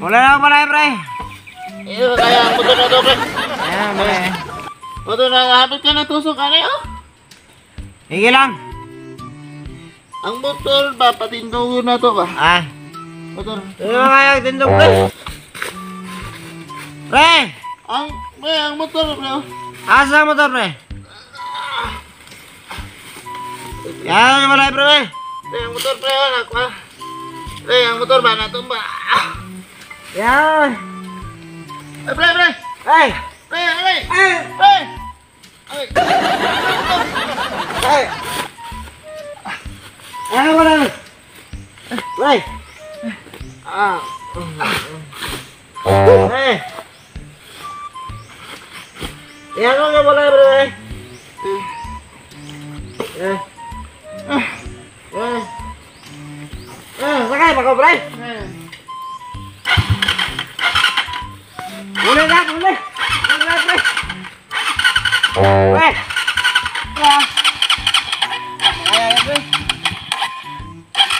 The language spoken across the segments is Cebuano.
Wala na pala, pre. Iyo kaya ang motor na to, pre. Ayan, pre. Motor na hapit ka na tusok ani oh. Sige lang. Ang motor ba patindugon na to ba? Ah. Motor. Ano kaya tindog, pre? Pre. Ang pre, ang motor, pre. Asa ang motor, pre? Yan, wala, pre. Pre, ang motor, pre, anak pa. Pre, ang motor ba natumba? Yan. Ay, pre, pre. Ay. Pre, ay. Ay. Pre. Ay. Ay. Ay, wala. Pre. Ah. Pre. Yan nga wala, pre. Eh. Eh. Eh, sakay pa ko, pre. Uli na, uli. Uli na, pre. Pre. Ay, ay, pre.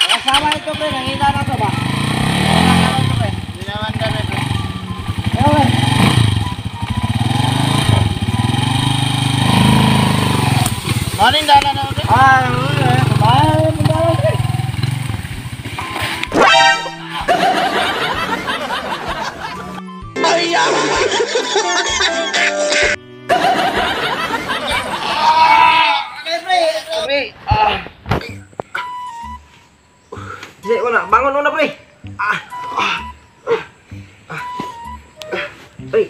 Kasama ito, pre. Nakita na to ba? Nakita na to, pre. Ginawan ka na, pre. Ayun, pre. Morning, dala na, pre. Ah, bye, bye, pre. Ay, ah! Pre, ah. Sige, una, bangon una, pre. Ah. Ah. Ah. Pre.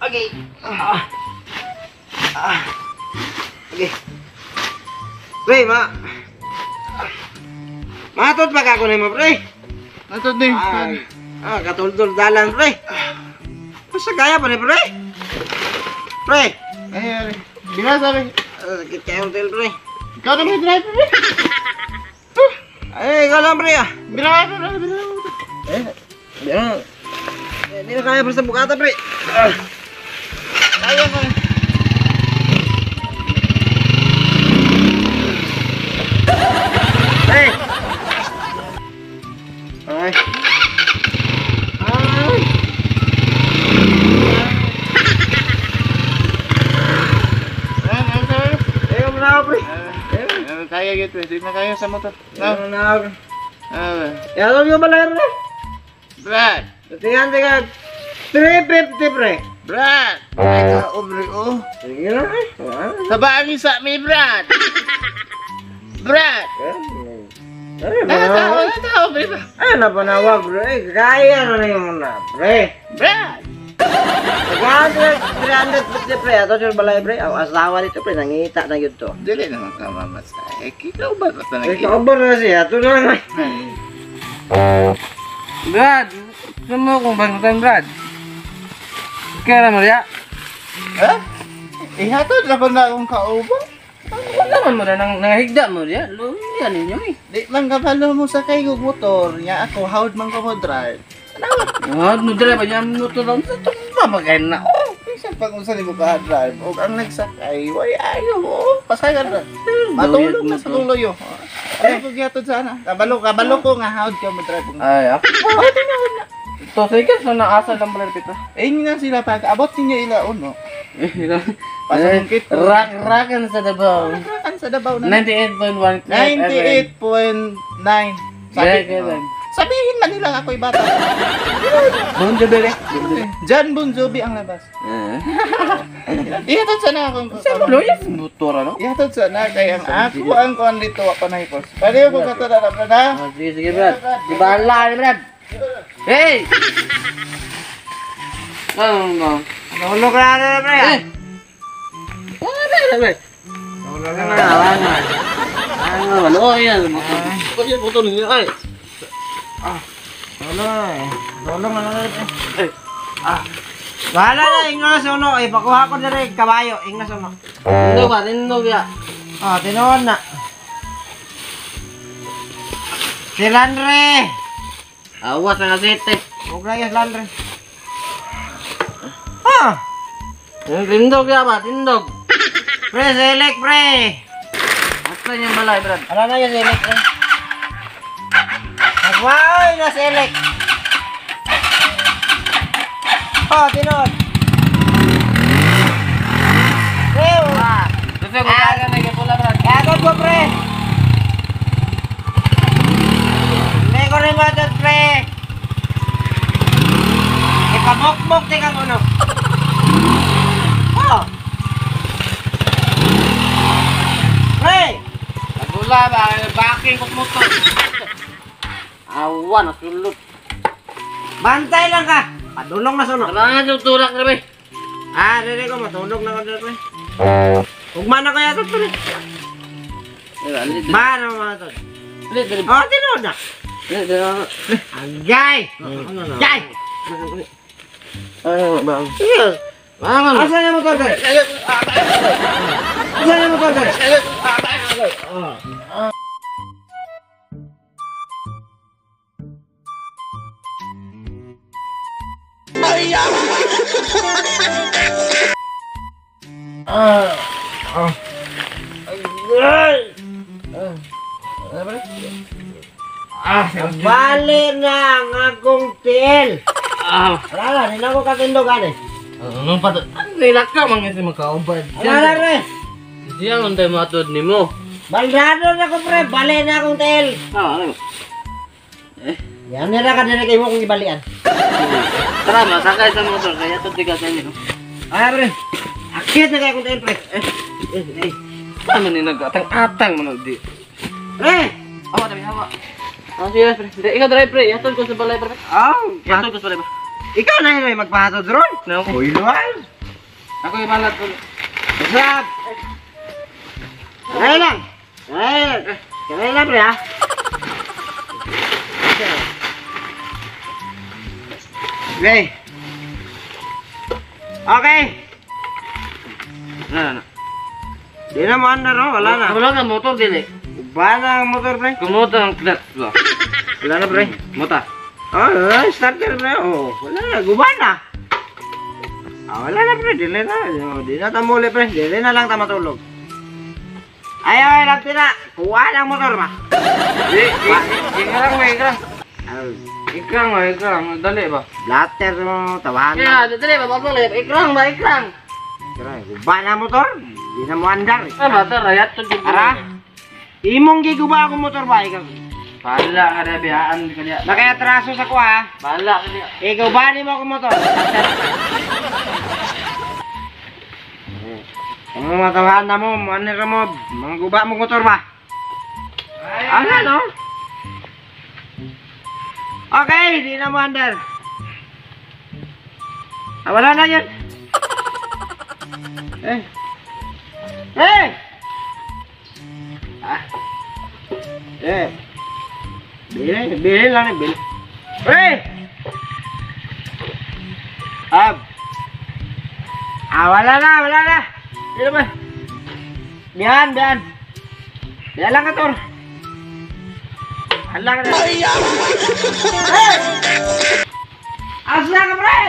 Okay. Ah. Ah. Okay. Pre, ma. Matod pa ka ko nimo, pre. Matod ni. Ah, katuldol dalan, pre. Basta kaya pa ni, pre. Pre. Ay, ay. Binasa, pre. Sakit kayo hotel, pre. Ikaw na may driver, pre. Ay, ikaw lang, pre, ah. Binasa, pre. Binasa. Eh, di na. Di na kaya, pre, sa bukata, pre. Ah. Kaya pa. Hey. Ay. Ay. Eh, na, pre. Kaya gitu, di na kaya sa motor. No. Na. Ya, lo yo balay, pre. Brad. Tingnan, tingnan. 350, pre. Brad. Ay, ka, pre, oh. Sige na, pre. Sabaan sa mi, Brad. Brad. Ay, tao, tao, pre. Ay, napanawag, pre. Kaya na na yung muna, pre. Brad. Kaya 350, pre. Ato siya balay, pre. Ang asawa nito, pre. Nangita na yun to. Dili naman ka mamasay. Ikaw ba basta nag-iita? Ikaw ba na siya? Ito na lang. Brad, saan mo akong bangutan, Brad? Kaya na, Maria? Ha? Ihatod na ko na akong kauban. Wala man mo na nangahigda mo, Maria. Lumiyan ninyo eh. Di man kabalo mo sa kay motor. Nya ako, hawd man ko mo drive. Hawd mo drive, nya motor lang. Sa tumama kayo na. Oh, minsan pag unsa nimo ka drive, og ang nagsakay, way ayo, oh, pasagan ra. Matulog na sa kong loyo. Ay, ko gihatod sana. Kabalo, kabalo ko nga hawd ka mo drive. Ay, ako. To sige, so naasa lang pala pito. Eh, nga sila pag abot ninyo ila uno. Pasungkit. Rak-rakan sa Davao. Rak-rakan sa Davao na. 98.1. 98.9. Sabi, sabihin man nila ako'y bata. Bon Jovi. John Bon Jovi ang labas. Ihatod sana akong Sa loyas motor ano? Ihatod sana kay ang ako ang kuan dito ako na hipos. Pareho ko katod na brad ha. Sige sige brad. Di bahala ni brad. Hey. Ano no? Tulog na na pre. Eh. Wala na pre. Tulog na na. Wala. Ano wala yan motor. Kaya motor niya ay. Ah. Tulog eh. Tulog na na pre. Ah. Wala na, ingna na sa uno. Eh, pakuha ko dire kabayo. Ingna sa uno. Tindog ba? Tindog ya. Ah, tinuod na. Si Landre. Awas ang asete. Huwag na yung Landre. Ah! Tindog ya ba? Tindog. Pre, select, pre. Asa yung balay, brad? Wala na yung select, pre. Nagwaoy na select. Oh, tinuod. Ew. Gusto ko kaya na pula Brad. Kaya ko pre. Hindi ko rin matod pre. Ipamokmok di kang uno. Oh. Pre. Nagula ba backing ko motor. Awan nasulot. Bantay lang ka. Padulong na suno. Tara nga tulak na be. Ah, dili ko matulog na ko dito pre. Ugma na kaya to pre. Ba na mga to. Oh, tinuod na. Agay! Agay! Bangon. Asa na motor pre? Asa na motor pre? Oh. Ah, Bali na ang akong tiil. Ah, Wala na, hindi na ako katindog ani. ano pa to? Nilak ka man kasi makaubad. Wala na pre. Siya man tayo matod nimo. Baldado na ko pre, bali na akong tiil. Ah, ano? Yan nila ka dili kay mo kung ibalian. Tara, masakay sa motor kaya to tiga sa inyo. Ay pre. Akit na kay akong tiil pre. Eh, Tama ni nagatang-atang man di. Pre. Awa tabi hawa. Ah, sige pre. Hindi, ikaw drive pre. Yatod ko sa balay pre. Oh, Yatod ko sa balay. ikaw na yun magpahatod ron. No. Uy, luwan. Ako yung balat ko. Sarap. Kaya lang. Kaya lang. Kaya lang pre ha. Okay. Okay. Na, na. Di na mo andar no, wala na. Wala na motor dili. Uba na ang motor pre. Kumuta ang clutch ba? Wala na pre. Mota. Oh, wala, starter pre. Oh, wala na, guba na. Ah, wala na pre, dili na. Oh, di na tamuli pre, dili na lang ta matulog. Ay, ay, lang tira. Kuha na ang motor ba? Di, ikrang mo, ikrang. Ikrang mo, ikrang. Dali ba? Blatter mo, tawahan na. Kaya, dali ba? Babalik. Ikrang ba, ikrang. Tira, guba na ang motor. Di na mo andar. eh. Ah, bata, rayat to. Ara? Imong giguba akong motor ba? Ikaw. Bahala ka na, biyaan ka niya. Nakayatraso sa kuha. Bahala ka niya. Ikaw ba ni mo akong motor? Ang mga tawahan na mo, ano ka mo, mga guba mo motor ba? Ano no? Okay, di na mo andar. Ah, wala na yun. Eh. Eh! Ah. Eh. Bili, bili lang eh, bili. Eh! Ah. Ah, wala na, wala na. Dito ba? Biyan, biyan. Biyan lang ka, Tor. Hala ka na. Hey! Asa ka, pre?